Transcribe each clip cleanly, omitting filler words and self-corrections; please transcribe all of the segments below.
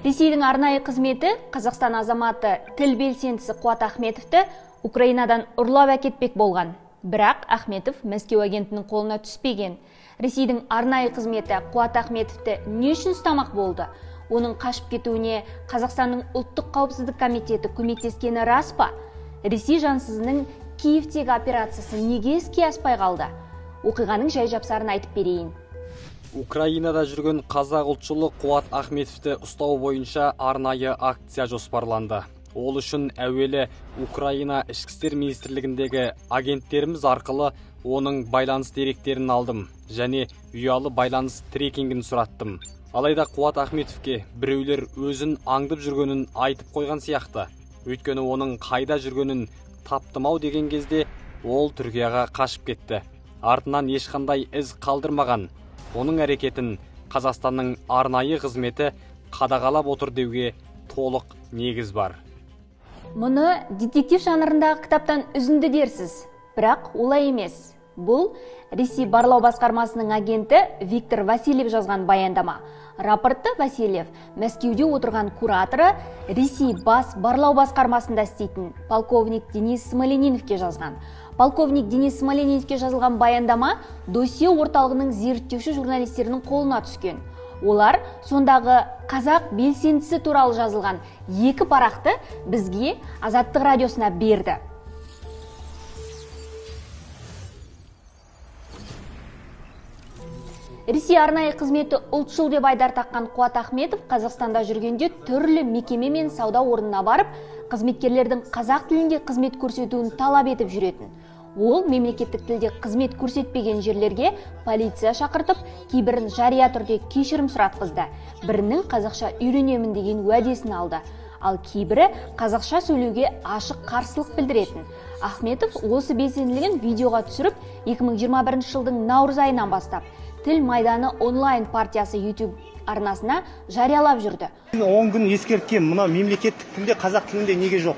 Ресейдің арнайы қызметі Қазақстан азаматы тіл белсендісі Қуат Ахметовті Украинадан ұрлап әкетпек болған. Бірақ Ахметов Мәскеу агентінің қолына түспеген. Ресейдің арнайы қызметі Қуат Ахметовті не үшін ұстамақ болды? Оның қашып кетуіне Қазақстанның ұлттық қауіпсіздік комитеті көмектескені рас па? Ресей жансызының Киевтегі операциясы неге іске аспай қалды? Оқиғаның жай-жапсарын айтып берейін. Украинада жүрген қазақ ұлтшылы Қуат Ахметовті ұстау бойынша арнайы акция жоспарланды. Ол үшін әуелі Украина Ішкі істер министрлігіндегі агенттеріміз арқылы оның байланыс деректерін алдым және ұялы байланыс трекингін сұраттым. Алайда Қуат Ахметовке біреулер өзін аңдып жүргенін айтып қойған сияқты. Өйткені оның қайда жүргенін таптым-ау деген кезде ол Түркияға қашып кетті. Артынан ешқандай із қалдырмаған. Оның әрекетін Қазақстанның арнайы қызметі қадағалап отыр деуге толық негіз бар. Мұны детектив жанрындағы кітаптан үзінді дерсіз, бірақ олай емес. Бұл Ресей барлау басқармасының агенті Виктор Васильев жазған баяндама. Рапортты Васильев Мәскеуде отырған кураторы Ресей бас барлау басқармасында істейтін полковник Денис Смолениновке жазған. Полковник Денис Смолениновке жазылған баяндама досье орталығының зерттеуші журналистерінің қолына түскен. Олар сондағы қазақ белсендісі туралы жазылған екі парақты бізге Азаттық радиосына берді. Ресей арнайы қызметі ұлтшыл деп айдар таққан Қуат Ахметов Қазақстанда жүргенде түрлі мекеме мен сауда орнына барып, қызметкерлердің қазақ тілінде қызмет көрсетуін талап етіп жүретін. Ол мемлекеттік тілде қызмет көрсетпеген жерлерге полиция шақыртып, кейбірін жария түрде кешірім сұратқызды. Бірінің қазақша үйренемін деген уәдесін алды. Ал кейбірі қазақша сөйлеуге ашық қарсылық білдіретін. Ахметов осы белсенділігін видеоға түсіріп, 2021 жылдың наурыз айынан бастап Тіл майданы онлайн партиясы YouTube арнасына жариялап жүрді. 10 күн ескерткен, мына мемлекеттік тілде қазақ тілінде неге жоқ?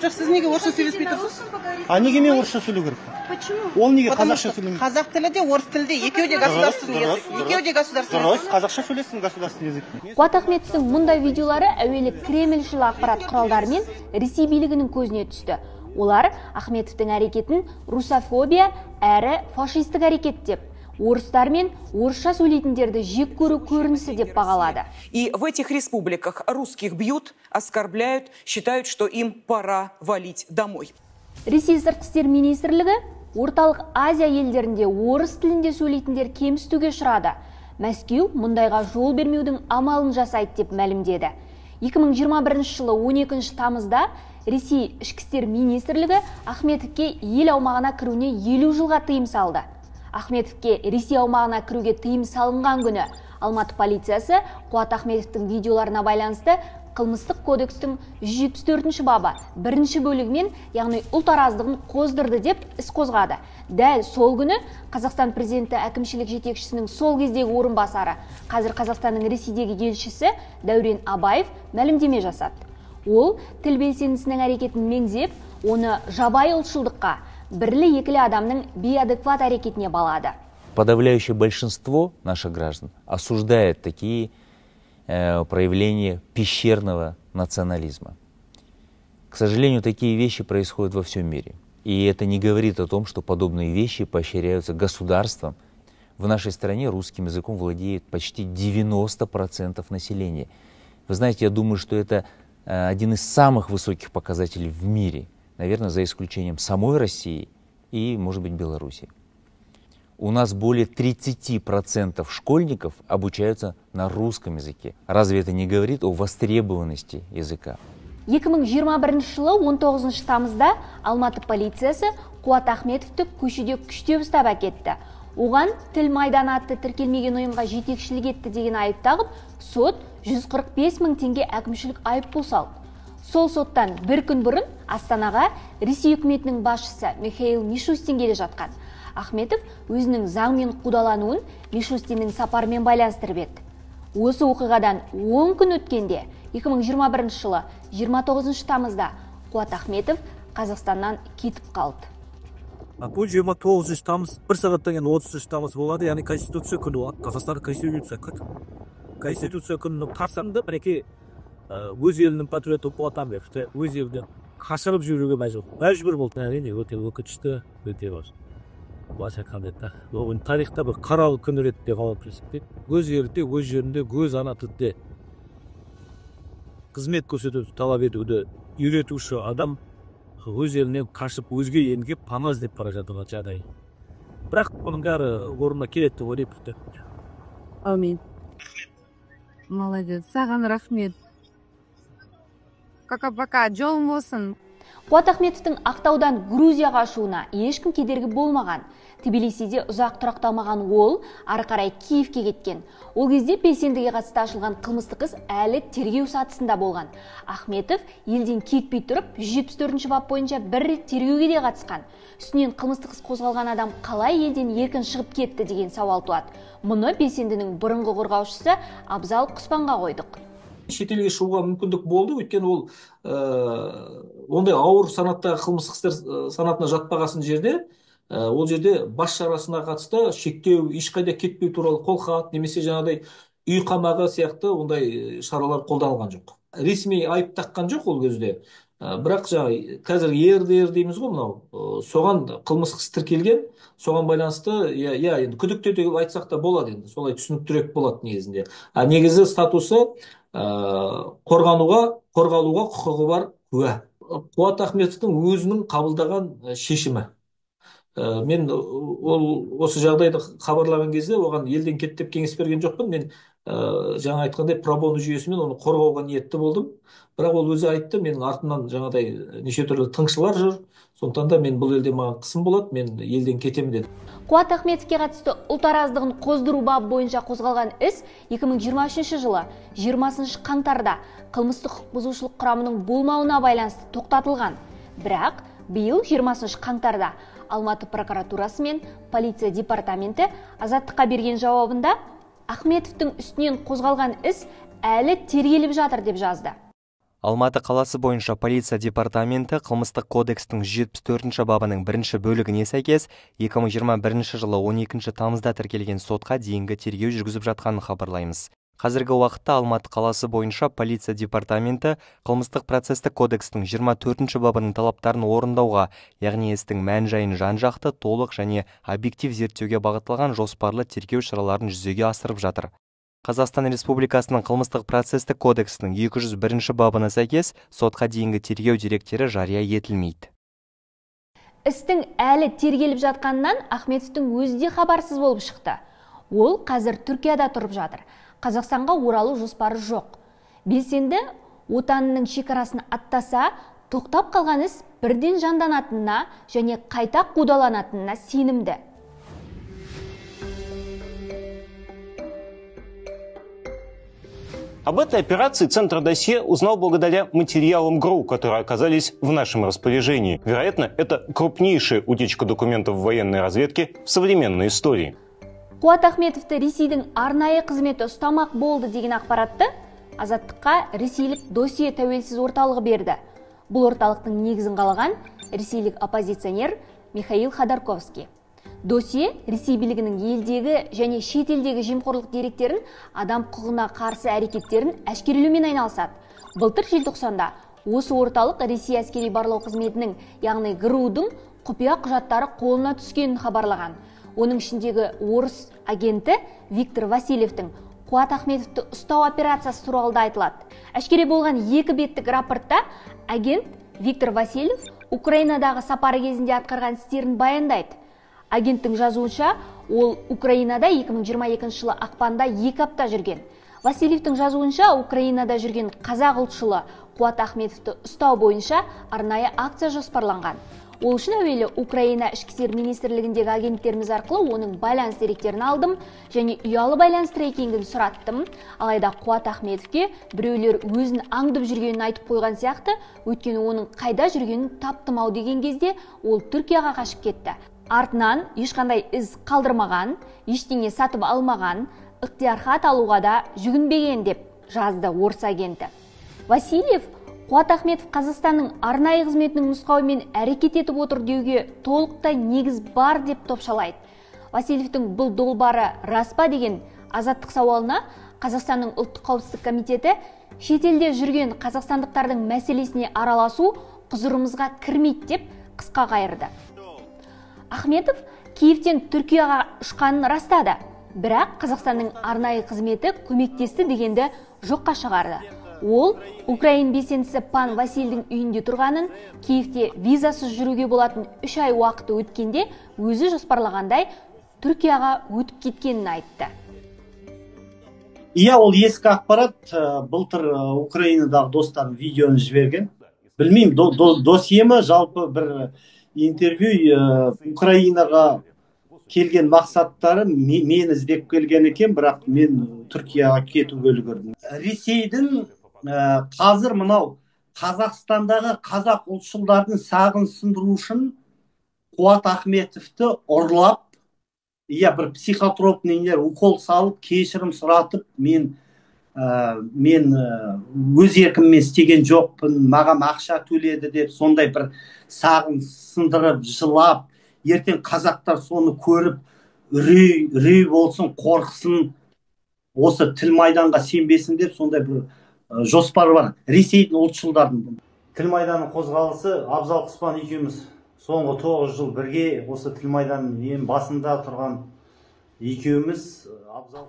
Жоқ, сіз неге орысша сөйлеспей тұрсыз? А неге мен орысша сөйлеу керек? Почему? Ол неге қазақша сөйлемейді? Қазақ тілі де, орыс тілі де, екеуі де государственный язык. Екеуі де государственный язык. Дұрыс, қазақша сөйлесін, государственный язык. Қуат Ахметовтің мұндай видеолары әуелі кремльшіл ақпарат құралдары мен Ресей билігінің көзіне түсті. Олар Ахметовтің әрекетін русофобия әрі фашистік әрекет деп, орыстар мен орысша сөйлейтіндерді жек көру көрінісі деп бағалады. И в этих республиках русских бьют, оскорбляют, считают, что им пора валить домой. Ресей сыртқы істер министрлігі Орталық Азия елдерінде орыс тілінде сөйлейтіндер кемсітуге ұшырады. Мәскеу мұндайға жол бермеудің амалын жасайды деп мәлімдеді. 2021 жылы 12 тамызда Ресей ішкі істер министрлігі Ахметовке ел аумағына кіруіне 50 жылға тыйым салды. Ахметовке Ресей аумағына кіруге тыйым салынған күні Алматы полициясы Қуат Ахметовтің видеоларына байланысты қылмыстық кодекстің 174 бабы бірінші бөлігімен, яғни ұлт араздығын қоздырды деп іс қозғады. Дәл сол күні Қазақстан президенті әкімшілік жетекшісінің сол кездегі орынбасары, қазір Қазақстанның Ресейдегі елшісі Дәурен Абаев мәлімдеме жасады. Ол тіл белсендісінің әрекетін меңзеп, оны жабайы ұлтшылдыққа, бірлі-екілі адамның бейадекват әрекетіне балады. Подавляющее большинство наших граждан осуждает такие проявления пещерного национализма. К сожалению, такие вещи происходят во всем мире. И это не говорит о том, что подобные вещи поощряются государством. В нашей стране русским языком владеет почти 90% населения. Вы знаете, я думаю, что это один из самых высоких показателей в мире. Наверное, за исключением самой России и, может быть, Беларуси. У нас более 30% школьников обучаются на русском языке. Разве это не говорит о востребованности языка? 2021 жылы 19 тамызда Алматы полициясы Қуат Ахметовті көшеде күштеп ұстап әкетті. Оған Тіл майданы атты тіркелмеген ұйымға жетекшілік етті деген айып тағып, сот 145 мың теңге әкімшілік айыппұл салды. Сол соттан бір күн бұрын Астанаға Ресей үкіметінің басшысы Михаил Мишустин келе жатқан. Ахметов өзінің заңмен қудалануын Мишустиннің сапарымен байланыстырып еді. Осы оқиғадан 10 күн өткенде 2021 жылы 29 тамызда Қуат Ахметов Қазақстаннан кетіп қалды. Бұл 29 тамыз, бір сағаттан кейін 33 тамыз болады, яғни Конституция күні болады. Қазақстан Конституция күні. Конституция күнінің қарсаңында мінекей Өз елінің патриоты Қуат Ахметовті өз елінен қашырып жіберуге мәжбүр болды. Әрине, өте өкінішті, өте былайша айтқанда, ол тарихта бір қаралы күн ретінде қалып есептеймін. Өз елінде, өз жерінде, өз ана тілінде қызмет көрсетуді талап етуді үйретуші адам өз елінен қашып, өзге елге пана іздеп бара жатқан жағдай. Бірақ бұның бәрі орнына келеді деп ойлаймын. Әумин. Молодец. Саған рахмет. Пока-пока. Жолың болсын. Қуат Ахметовтің Ақтаудан Грузияға ұшуына ешкім кедергі болмаған. Тбилисиде ұзақ тұрақталмаған ол ары қарай Киевке кеткен. Ол кезде белсендіге қатысты ашылған қылмыстық іс әлі тергеу сатысында болған. Ахметов елден кетпей тұрып 174 бап бойынша бір рет тергеуге де қатысқан. Үстінен қылмыстық іс қозғалған адам қалай елден еркін шығып кетті деген сауал туады. Мұны белсендінің бұрынғы қорғаушысы Абзал Құспанға қойдық. Шетелге шығуға мүмкіндік болды, өйткені ол ондай ауыр санаттағы қылмыстық істер санатына жатпағасын жерде, ол жерде бас шарасына қатысты шектеу, ешқайда кетпеу туралы қолхат немесе жаңағыдай үй қамағы сияқты ондай шаралар қолданылған жоқ. Ресми айып таққан жоқ ол кезде. Бірақ жаңа қазір ЕРДР дейміз ғой мынау, соған қылмыстық іс тіркелген, соған байланысты иә енді күдікті деп айтсақ та болады, енді солай түсініктірек болады негізінде. А негізі статусы қорғалуға құқығы бар куә. Қуат Ахметовтің өзінің қабылдаған шешімі. Мен ол осы жағдайды хабарлаған кезде оған елден кет деп кеңес берген жоқпын. Мен жаңа айтқандай пробоно жүйесімен оны қорғауға ниетті болдым. Бірақ ол өзі айтты, менің артымнан жаңағыдай неше түрлі тыңшылар жүр, сондықтан да мен бұл елде маған қысым болады, мен елден кетемін деді. Қуат Ахметовке қатысты ұлт араздығын қоздыру бабы бойынша қозғалған іс 2023 жылы 20 қаңтарда қылмыстық құқық бұзушылық құрамының болмауына байланысты тоқтатылған. Бірақ биыл 20 қаңтарда Алматы прокуратурасы мен полиция департаменті Азаттыққа берген жауабында Ахметовтің үстінен қозғалған іс әлі тергеліп жатыр деп жазды. Алматы қаласы бойынша полиция департаменті қылмыстық кодекстің 174 бабының бірінші бөлігіне сәйкес 2021 жылы 12 тамызда тіркелген сотқа дейінгі тергеу жүргізіп жатқанын хабарлаймыз. Қазіргі уақытта Алматы қаласы бойынша полиция департаменті қылмыстық процестік кодекстің 24 бабының талаптарын орындауға, яғни істің мән-жайын жан-жақты, толық және объектив зерттеуге бағытталған жоспарлы тергеу шараларын жүзеге асырып жатыр. Қазақстан Республикасының қылмыстық процестік кодексінің 201 бабына сәйкес сотқа дейінгі тергеу деректері жария етілмейді. Істің әлі тергеліп жатқанынан Ахметовтің өзі де хабарсыз болып шықты. Ол қазір Түркияда тұрып жатыр. Қазақстанға оралу жоспары жоқ. Белсенді отанының шекарасын аттаса, тоқтап қалған іс бірден жанданатынына және қайта қудаланатынына сенімді. Об этой операции Центр досье узнал благодаря материалам ГРУ, которые оказались в нашем распоряжении. Вероятно, это крупнейшая утечка документов военной разведки в современной истории. Қуат Ахметовті Ресейдің арнайы қызметі ұстамақ болды деген ақпаратты Азаттыққа ресейлік досье тәуелсіз орталығы берді. Бұл орталықтың негізін қалаған ресейлік оппозиционер Михаил Ходорковский. Досье Ресей билігінің елдегі және шетелдегі жемқорлық деректерін, адам құқығына қарсы әрекеттерін әшкерелеумен айналысады. Былтыр желтоқсанда осы орталық Ресей әскери барлау қызметінің, яғни ГРУ-дың құпия құжаттары қолына түскенін хабарлаған. Оның ішіндегі орыс агенті Виктор Васильевтің Қуат Ахметовті ұстау операциясы туралы да айтылады. Әшкере болған екі беттік рапортта агент Виктор Васильев Украинадағы сапары кезінде атқарған істерін баяндайды. Агенттің жазуынша, ол Украинада 2022 жылы ақпанда 2 апта жүрген. Васильевтің жазуынша, Украинада жүрген қазақ ұлтшылы Қуат Ахметовті ұстау бойынша арнайы акция жоспарланған. Ол үшін әуелі Украина ішкі істер министрлігіндегі агенттеріміз арқылы оның байланыс деректерін алдым және ұялы байланыс трекингін сұраттым. Алайда Қуат Ахметовке біреулер өзін аңдып жүргенін айтып қойған сияқты, өйткені оның қайда жүргенін таптым ау деген кезде ол Түркияға қашып кетті. Артынан ешқандай із қалдырмаған, ештеңе сатып алмаған, ықтиярхат алуға да жүгінбеген деп жазды орыс агенті. Васильев Қуат Ахметов Қазақстанның арнайы қызметінің нұсқауымен әрекет етіп отыр деуге толықтай негіз бар деп топшалайды. Васильевтің бұл долбары рас па деген Азаттық сауалына Қазақстанның ұлттық қауіпсіздік комитеті Шетелде жүрген қазақстандықтардың мәселесіне араласу құзырымызға кірмейді деп қысқа қайырды. Ахметов Киевтен Түркияға ұшқанын растады, бірақ Қазақстанның арнайы қызметі көмектесті дегенді жоққа шығарды. Ол украин белсендісі Пан Васильдің үйінде тұрғанын, Киевте визасыз жүруге болатын 3 ай уақыты өткенде өзі жоспарлағандай Түркияға өтіп кеткенін айтты. Иә, ол ескі ақпарат, былтыр Украинадағы достарым видеоны жіберген. Білмеймін, досье ме, жалпы бір интервью Украинаға келген мақсаттары мені іздеп келген екен, бірақ мен Түркияға кетуге үлгердім. Ресейдің қазір мынау Қазақстандағы қазақ ұлтшылдардың сағын сындыру үшін Қуат Ахметовті ұрлап, иә, бір психотропный нелер укол салып, кешірім сұратып, мен өз еркіммен істеген жоқпын, маған ақша төледі деп сондай бір сағын сындырып, жылап, ертең қазақтар соны көріп, үрей болсын, қорықсын, осы тіл майданға сенбесін деп сондай бір жоспар бар Ресейдің ұлтшылдарының. Тіл майданның қозғалысы Абзал Құспан екеуміз соңғы 9 жыл бірге осы тіл майданның ең басында тұрған екеуміз.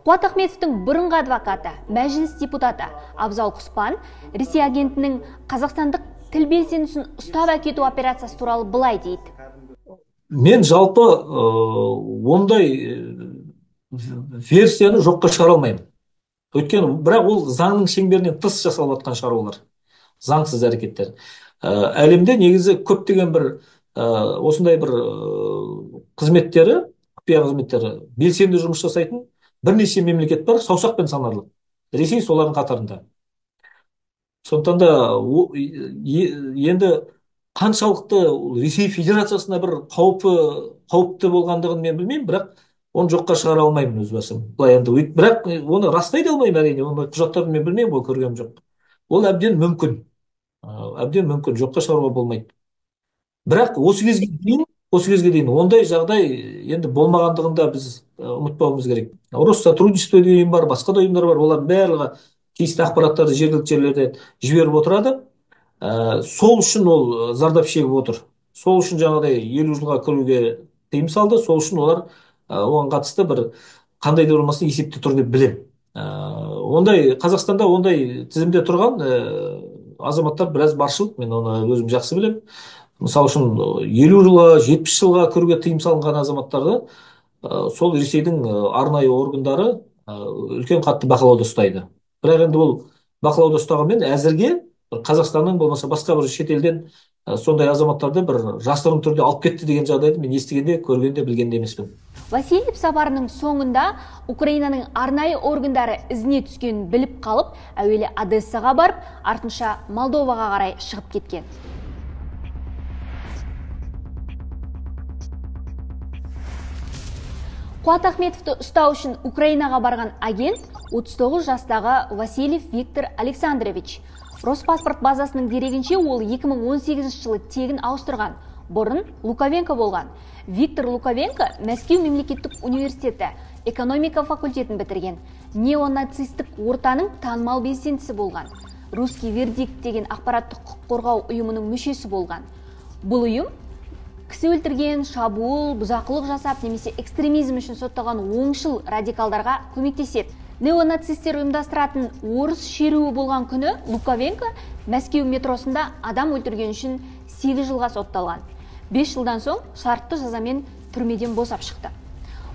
Қуат Ахметовтің бұрынғы адвокаты, мәжіліс депутаты Абзал Құспан Ресей агентінің қазақстандық тіл белсендісін ұстап әкету операциясы туралы былай дейді. Мен жалпы ондай версияны жоққа шығара алмаймын. Өйткені бірақ ол заңның шеңберінен тыс жасалып жатқан шаруалар, заңсыз әрекеттер. Әлемде негізі көптеген бір осындай бір қызметтері, құпия қызметтері белсенді жұмыс жасайтын бірнеше мемлекет бар, саусақпен санарлық. Ресей солардың қатарында. Сондықтан да енді қаншалықты Ресей Федерациясына бір қауіпті болғандығын мен білмеймін, бірақ оны жоққа шығара алмаймын өз басым. Былай енді, бірақ оны растай да алмаймын әрине, оны құжаттарын мен білмеймін, ол көргенім жоқ. Ол әбден мүмкін. Әбден мүмкін, жоққа шығаруға болмайды. Бірақ осы кезге дейін ондай жағдай енді болмағандығын да біз ұмытпауымыз керек. Россотрудничество деген ұйым бар, басқа да ұйымдар бар, олардың барлығы тиісті ақпараттарды жергілікті жерлерде жіберіп отырады. Сол үшін ол зардап шегіп отыр. Сол үшін жаңағыдай 50 жылға кіруге тыйым салды, сол үшін олар оған қатысты бір қандай да болмасын есепте тұр деп білемін. Ондай Қазақстанда ондай тізімде тұрған азаматтар біраз баршылық, мен оны өзім жақсы білемін. Мысалы үшін 50 жылға, 70 жылға кіруге тыйым салынған азаматтарды сол Ресейдің арнайы органдары үлкен қатты бақылауда ұстайды. Бірақ енді ол бақылауда ұстағанмен әзірге Қазақстанның болмаса басқа бір шетелден сондай азаматтарды бір жасырын түрде алып кетті деген жағдайды мен естігенде, көргенде, білгенде емеспін. Васильев сапарының соңында Украинаның арнайы органдары ізіне түскенін біліп қалып, әуелі Одессаға барып, артынша Молдоваға қарай шығып кеткен. Қуат Ахметовті ұстау үшін Украинаға барған агент 39 жастағы Васильев Виктор Александрович. Роспаспорт базасының дерегінше ол 2018 жылы тегін ауыстырған. Бұрын Луковенко болған. Виктор Луковенко Мәскеу мемлекеттік университеті экономика факультетін бітірген. Неонацистік ортаның танымал белсендісі болған. Русский вердикт деген ақпараттық құқық қорғау ұйымының мүшесі болған. Бұл ұйым кісі өлтірген, шабуыл, бұзақылық жасап немесе экстремизм үшін сотталған оңшыл радикалдарға көмектеседі. Неонацистер ұйымдастыратын орыс шеруі болған күні Луковенко Мәскеу метросында адам өлтірген үшін 8 жылға сотталған. 5 жылдан соң шартты жазамен түрмеден босап шықты.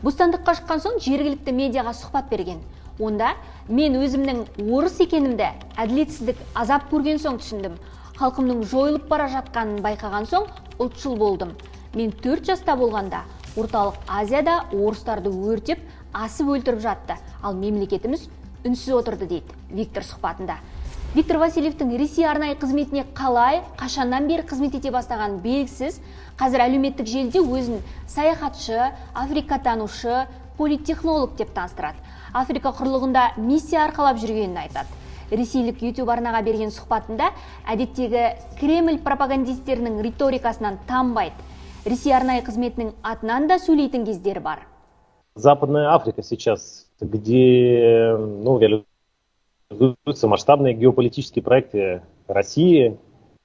Бостандыққа шыққан соң жергілікті медиаға сұхбат берген. Онда мен өзімнің орыс екенімді әділетсіздік азап көрген соң түсіндім. Халқымның жойылып бара жатқанын байқаған соң ұлтшыл болдым. Мен 4 жаста болғанда Орталық Азияда орыстарды өртеп, асып өлтіріп жатты, ал мемлекетіміз үнсіз отырды дейді Виктор сұхбатында. Виктор Васильевтің Ресей арнайы қызметіне қалай, қашаннан бері қызмет ете бастаған белгісіз. Қазір әлеуметтік желіде өзін саяхатшы, африкатанушы, политтехнолог деп таныстырады. Африка құрлығында миссия арқалап жүргенін айтады. Ресейлік YouTube арнаға берген сұхбатында әдеттегі Кремль пропагандистерінің риторикасынан танбайды. Ресей арнайы қызметінің атынан да сөйлейтін кездері бар. Западная Африка сейчас, где, ну, реализуются Реализуются масштабные геополитические проекты России,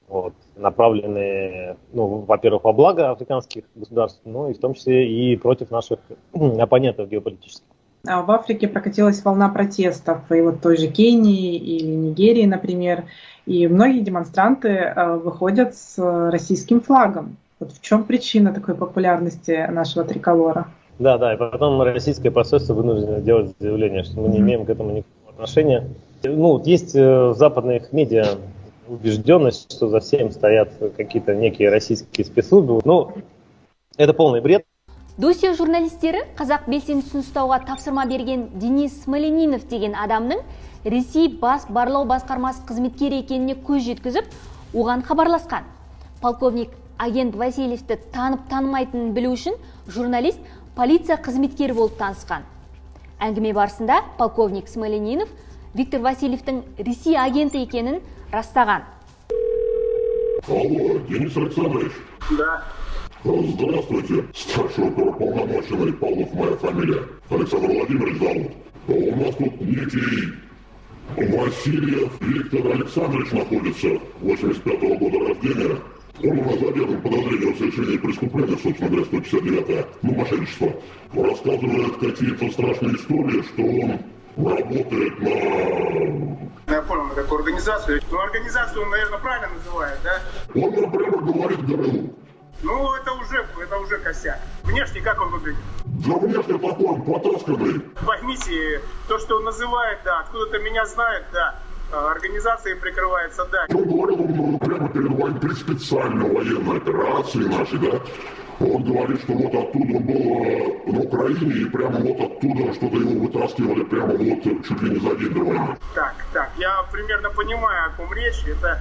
вот, направленные, ну, во-первых, во благо африканских государств, но и в том числе и против наших оппонентов геополитических. В Африке прокатилась волна протестов, и вот той же Кении или Нигерии, например, и многие демонстранты выходят с российским флагом. Вот в чем причина такой популярности нашего триколора? Да, и потом российское посольство вынуждено делать заявление, что мы не имеем к этому никакого отношения. Ну, вот есть в западных медиа убежденность, что за всем стоят какие-то некие российские спецслужбы. Ну, это полный бред. Досье журналистері қазақ белсендісін ұстауға тапсырма берген Денис Смолянинов деген адамның Ресей бас барлау басқармасы қызметкері екеніне көз жеткізіп, оған хабарласқан. Полковник агент Васильевті танып танымайтынын білу үшін журналист полиция қызметкері болып танысқан. Әңгіме барысында полковник Смолянинов Виктор Васильевтің Ресей агенті екенін растаған. Алло, Денис Александрович? Да. Здравствуйте. Старший оперуполномоченный Павлов моя фамилия. Александр Владимирович зовут. У нас тут некий Васильев Виктор Александрович находится, 85-го года рождения. Он у нас задержан по подозрению в совершении преступления, собственно говоря, 159-е, ну, мошенничество. Рассказывает какие-то страшные истории, что он работает на... Я понял, на какую организацию. Ну, организацию он, наверное, правильно называет, да? Он прямо говорит ГРУ. Ну, это уже косяк. Внешне как он выглядит? Да внешне такой, он потасканный. Поймите, то, что он называет, да, откуда-то меня знает, да, организацией прикрывается, да. Он говорил, он прямо перед при специальной военной операции нашей, да, он говорит, что вот оттуда он был на Украине, и прямо вот оттуда что-то его вытаскивали, прямо вот чуть ли не за день до войны. Так, я примерно понимаю, о ком речь. Это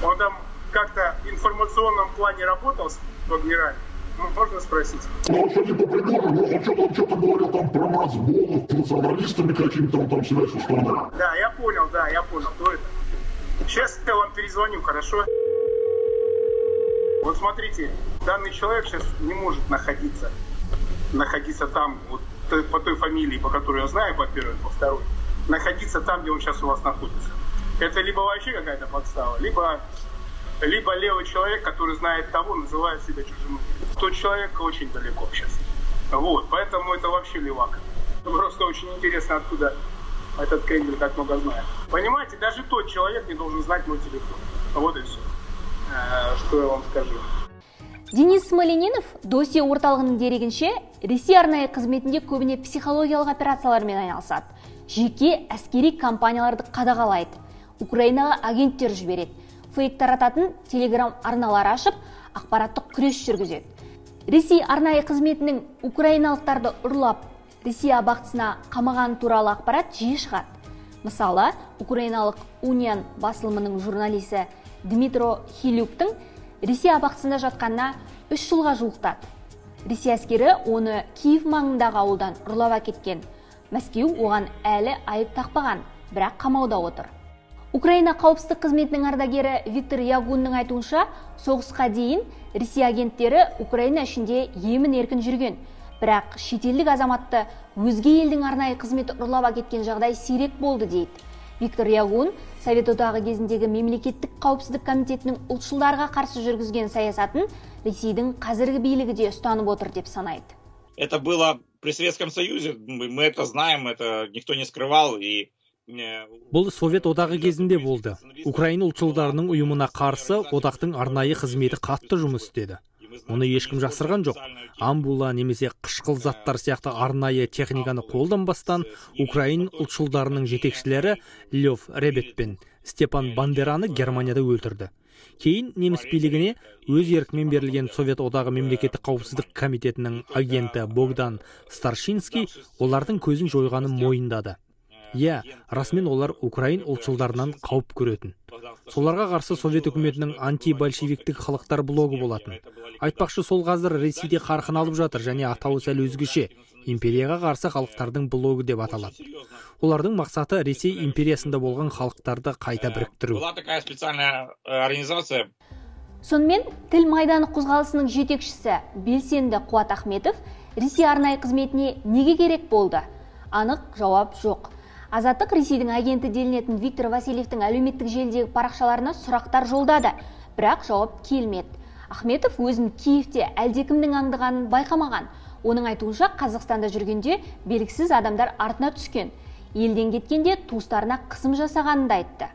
он там как-то в информационном плане работал с Вагнерами? Можно спросить? Ну, он что типа Пригожин, он что-то говорил там про нацболов, националистами какими-то, он там связь установил. Да, я понял, кто это. Сейчас я вам перезвоню, хорошо? Вот смотрите, данный человек сейчас не может находиться там, вот по той фамилии, по которой я знаю, по первой, по второй, находиться там, где он сейчас у вас находится. Это либо вообще какая-то подстава, либо левый человек, который знает того, называет себя чужим. Тот человек очень далеко сейчас. Вот, поэтому это вообще левак. Просто очень интересно, откуда этот крендель так много знает. Понимаете, даже тот человек не должен знать мой телефон. Вот и все, что я вам скажу. Денис Смолянинов Досье орталығының дерегінше, Ресей арнайы қызметінде көбіне психологиялық операциялармен айналысады. Жеке әскери компанияларды қадағалайды. Украинаға агенттер жібереді. Фейк тарататын телеграм арналар ашып, ақпараттық күрес жүргізеді. Ресей арнайы қызметінің украиналықтарды ұрлап, Ресей абақтысына қамаған туралы ақпарат жиі шығады. Мысалы, украиналық Униан басылымының журналисі Дмитро Хилюктың Ресей абақтысында жатқанына 3 жылға жуықтады. Ресей әскері оны Киев маңындағы ауылдан ұрлап әкеткен. Мәскеу оған әлі айып тақпаған, бірақ қамауда отыр. Украина қауіпсіздік қызметінің ардагері Виктор Ягунның айтуынша, соғысқа дейін Ресей агенттері Украина ішінде емін-еркін жүрген. Бірақ шетелдік азаматты өзге елдің арнайы қызметі ұрлап әкеткен жағдай сирек болды дейді. Виктор Ягун Совет Одағы кезіндегі мемлекеттік қауіпсіздік комитетінің ұлтшылдарға қарсы жүргізген саясатын Ресейдің қазіргі билігі де ұстанып отыр деп санайды. Это было при Советском Союзе, мы это знаем, это никто не скрывал. И Бұл Совет Одағы кезінде болды. Украина ұлтшылдарының ұйымына қарсы одақтың арнайы қызметі қатты жұмыс істеді. Мұны ешкім жасырған жоқ. Амбула немесе қышқыл заттар сияқты арнайы техниканы қолданбастан украин ұлтшылдарының жетекшілері Лев Ребет пен Степан Бандераны Германияда өлтірді. Кейін неміс билігіне өз еркімен берілген Совет Одағы мемлекеттік қауіпсіздік комитетінің агенті Богдан Старшинский олардың көзін жойғанын мойындады. Иә, расымен олар украин ұлтшылдарынан қауіп көретін. Соларға қарсы Совет үкіметінің антибольшевиктік халықтар блогы болатын. Айтпақшы, сол қазір Ресейде қарқын алып жатыр және атауы сәл өзгеше. Империяға қарсы халықтардың блогы деп аталады. Олардың мақсаты Ресей империясында болған халықтарды қайта біріктіру. Была такая специальная организация. Сонымен, Тіл майданы қозғалысының жетекшісі белсенді Қуат Ахметов Ресей арнайы қызметіне неге керек болды? Анық жауап жоқ. Азаттық Ресейдің агенті делінетін Виктор Васильевтің әлеуметтік желідегі парақшаларына сұрақтар жолдады, бірақ жауап келмеді. Ахметов өзін Киевте әлдекімнің аңдығанын байқамаған. Оның айтуынша, Қазақстанда жүргенде белгісіз адамдар артына түскен. Елден кеткенде туыстарына қысым жасағанын да айтты.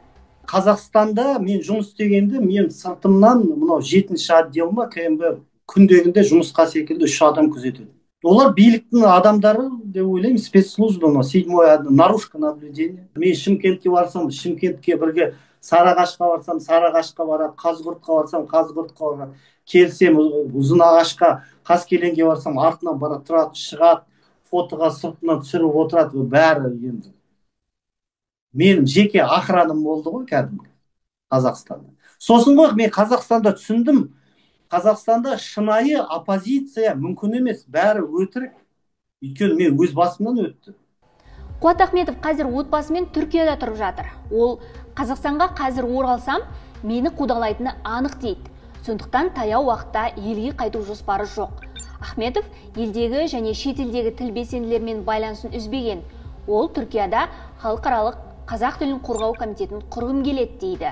Қазақстанда мен жұмыс істегенде, мен сыртымнан мынау жетінші отдел ма, КНБ, күндегінде жұмысқа секілді үш адам күзетеді. Олар биліктің адамдары деп ойлаймын, спецслужба, мынау седьмой, наружка наблюдение. Мен Шымкентке барсам, Шымкентке бірге, Сарыағашқа барсам, Сарыағашқа барады, Қазығұртқа барсам, Қазығұртқа барады. Келсем, Ұзынағашқа, Қаскелеңге барсам, артынан барады, тұрады, шығады, фотоға сыртынан түсіріп отырады. Бәрі енді менің жеке охранам болды ғой кәдімгі Қазақстанда. Сосын ғой мен Қазақстанда түсіндім, Қазақстанда шынайы оппозиция мүмкін емес, бәрі өтірік. Өйткені мен өз басымнан өтті. Қуат Ахметов қазір отбасымен Түркияда тұрып жатыр. Ол Қазақстанға қазір оралсам, мені қудалайтыны анық дейді. Сондықтан таяу уақытта елге қайту жоспары жоқ. Ахметов елдегі және шетелдегі тіл белсенділерімен байланысын үзбеген. Ол Түркияда халықаралық қазақ тілін қорғау комитетін құрғым келеді дейді.